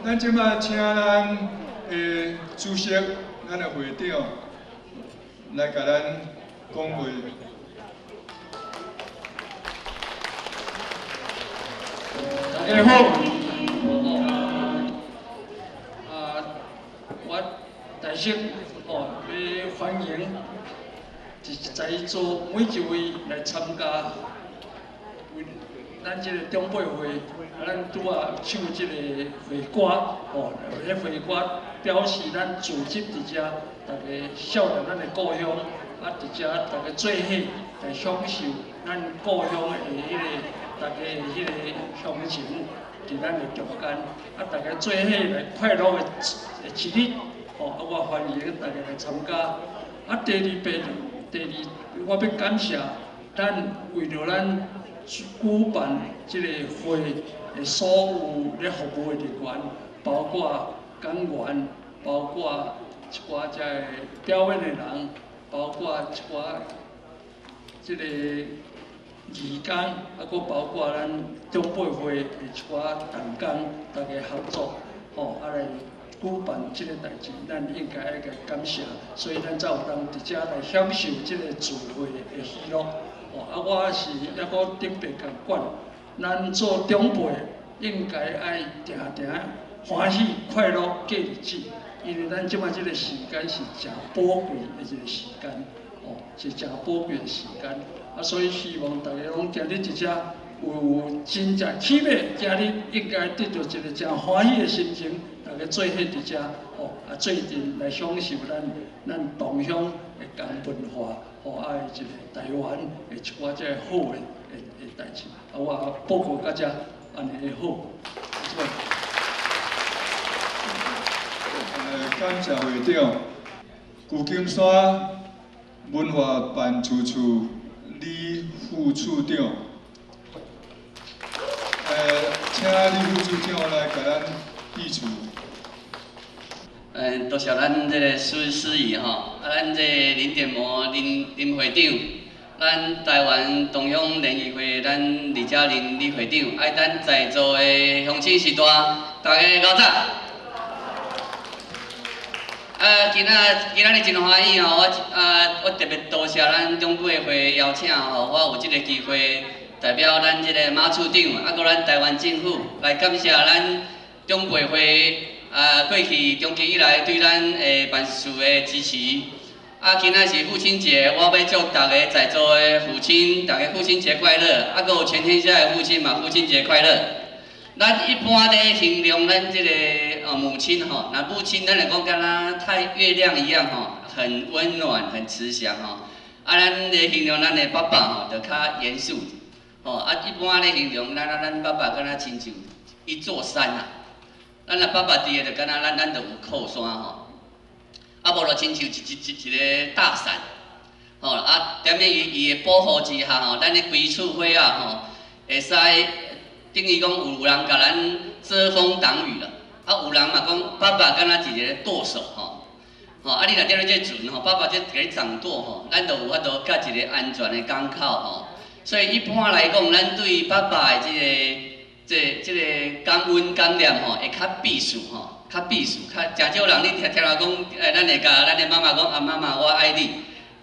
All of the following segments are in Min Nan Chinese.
咱這擺請咱的主席，咱的會長來共咱講話。大家好，我大聲哦，欲歡迎在座每一位來參加，咱這个長輩會，咱拄仔唱這个會歌，哦，彼會歌表示咱組織佇遮，逐家少年咱的故鄉，佇遮逐家做伙來享受咱故鄉的彼个，逐家的彼个鄉情，佇咱的中間，逐家做伙來快樂的一日，哦，我歡迎大家來參加。第二遍，第二，我欲感謝咱為著咱舉辦這个會的所有咧服務的人員，包括講員，包括一寡遮个表演的人，包括一寡這个義工，閣包括咱長輩會的一寡同工，大家合作，吼，來舉辦這個代誌，咱應該愛共感謝，所以咱才有當佇遮來享受這个聚會的喜樂。哦，我是猶閣頂白共管，咱做長輩應該愛定定歡喜快樂過日子，因為咱這擺這个時間是誠寶貴的一個時間，哦，是誠寶貴的時間。所以希望大家攏今日佇遮有真正起碼今日應該得著一個誠歡喜的心情，大家做伙佇遮，哦，做陣來享受咱同鄉的共文化，哦，一个台灣的一寡這个好的代誌。我報告到遮，按呢好。感謝會長，舊金山文化辦事處李副處長，請李副處長來共咱致辭。多謝咱這个施司儀吼，咱這个林典模林林會長，咱台灣同鄉聯誼會咱李嘉玲李會長，咱在座的鄉親序大，大家𠢕早。今仔日真歡喜吼，我特別多謝咱長輩會邀請吼，我有這个機會代表咱這個馬處長，閣咱台灣政府來感謝咱長輩會過去長期以來對咱的辦事處的支持。今仔是父親節，我欲祝逐个在座的父親，逐家父親節快樂，閣有全天下的父親嘛，父親節快樂。咱一般咧形容咱這个母親吼，若母親咱來講敢若太月亮一樣吼，很溫暖、很慈祥吼。咱咧形容咱的爸爸吼，就較嚴肅吼。一般咧形容咱爸爸敢若親像一座山啊。咱若爸爸佇个就敢若咱就有靠山吼。無就親像一个大傘吼。踮咧伊的保護之下吼，咱的規厝伙仔吼，會使。等於講有人共咱遮風擋雨啦，有人嘛講爸爸敢若一个舵手吼，吼你若踮咧這船吼，爸爸這共你掌舵吼，咱就有法度到一个安全的港口吼。所以一般來講，咱對爸爸的這個感恩感念吼，會較避暑吼，較避暑，較誠少人你聽聽人講，咱會共咱的媽媽講啊，媽媽我愛你。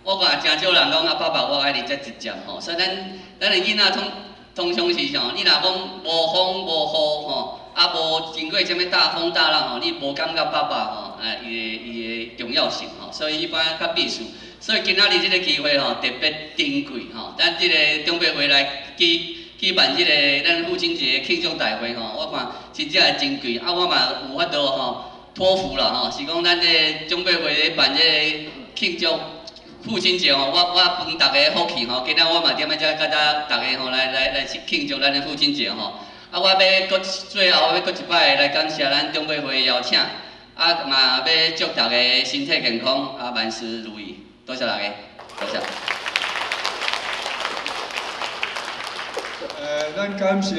我看誠少人講啊，爸爸我愛你遮直接吼，所以咱的囡仔通常是吼，你若講無風無雨吼，無經過啥物大風大浪吼，你無感覺爸爸吼，伊的重要性吼，所以一般較避暑。所以今仔日這個機會吼，特別珍貴吼。咱這個長輩會來舉辦這個咱父親節慶祝大會吼，我看真正會珍貴。我嘛有法度吼托付啦吼，是講咱這個長輩會咧辦這個慶祝父親節吼，我分逐家福氣吼，今仔我嘛踮咧遮佮逐家吼來慶祝咱的父親節吼。我欲閣最後我欲閣一擺來感謝咱長輩會邀請，嘛欲祝逐家身體健康，萬事如意，多謝大家，多謝。咱感謝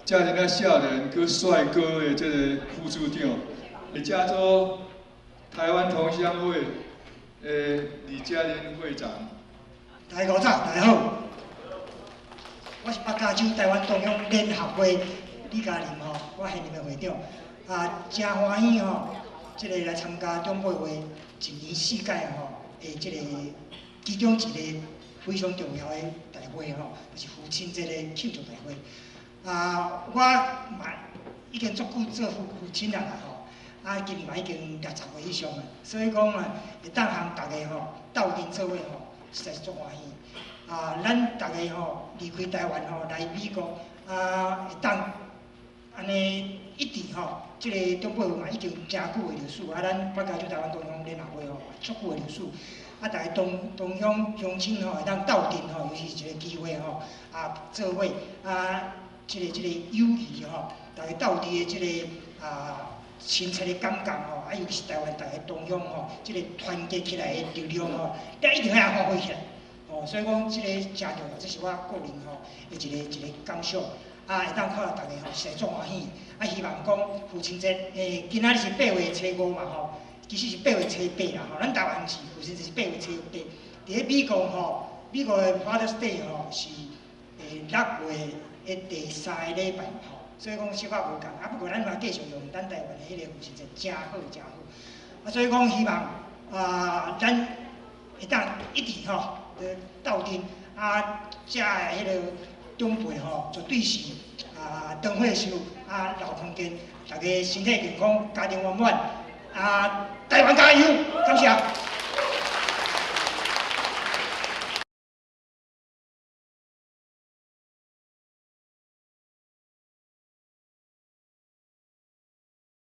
遮爾仔少年閣帥哥的這个副處長，會叫做台灣同鄉會的李嘉玲會長。大家早，大家好，我是北加州台灣同鄉聯合會李嘉玲吼，我現任的會長。啊，誠歡喜吼，這个來參加長輩會一年四屆吼的這個其中一個非常重要的大會吼，就是父親節的慶祝大會。啊，我嘛已經足久做父親啦吼，啊，今年嘛已經60歲以上啊，所以講啊，會當和大家吼鬥陣做伙吼，實在是足歡喜。啊，咱逐家吼離開台灣吼來美國，啊，會當按呢一直吼，這個長輩會嘛已經誠久的歷史，啊，咱北加州台灣同鄉聯合會吼嘛足久的歷史，啊，逐家同鄉鄉親吼會當鬥陣吼，尤其是一個機會吼，啊，做伙啊，這個友誼吼，逐家鬥陣的這個啊親切的感覺吼，啊，尤其是台灣逐家同鄉吼，這個團結起來的力量吼，咱一定愛發揮起來。吼，所以講這個誠重要，這是我個人吼的一個感想。啊，會當看著逐家吼，實在足歡喜。啊，希望講父親節，今仔日是8月初5嘛吼，其實是8月初8啦吼。咱台灣是父親節是8月初8。佇咧美國吼，美國的 Father's Day 吼是6月的第三个禮拜吼，所以講小可無仝。啊，不過咱嘛繼續用咱台灣的彼個父親節，誠好誠好。啊，所以講希望啊，咱會當一直吼鬥陣啊，遮的彼個長輩吼，絕對是啊，長歲壽啊，老康健，大家身體健康，家庭圓滿，啊，台灣加油，感謝。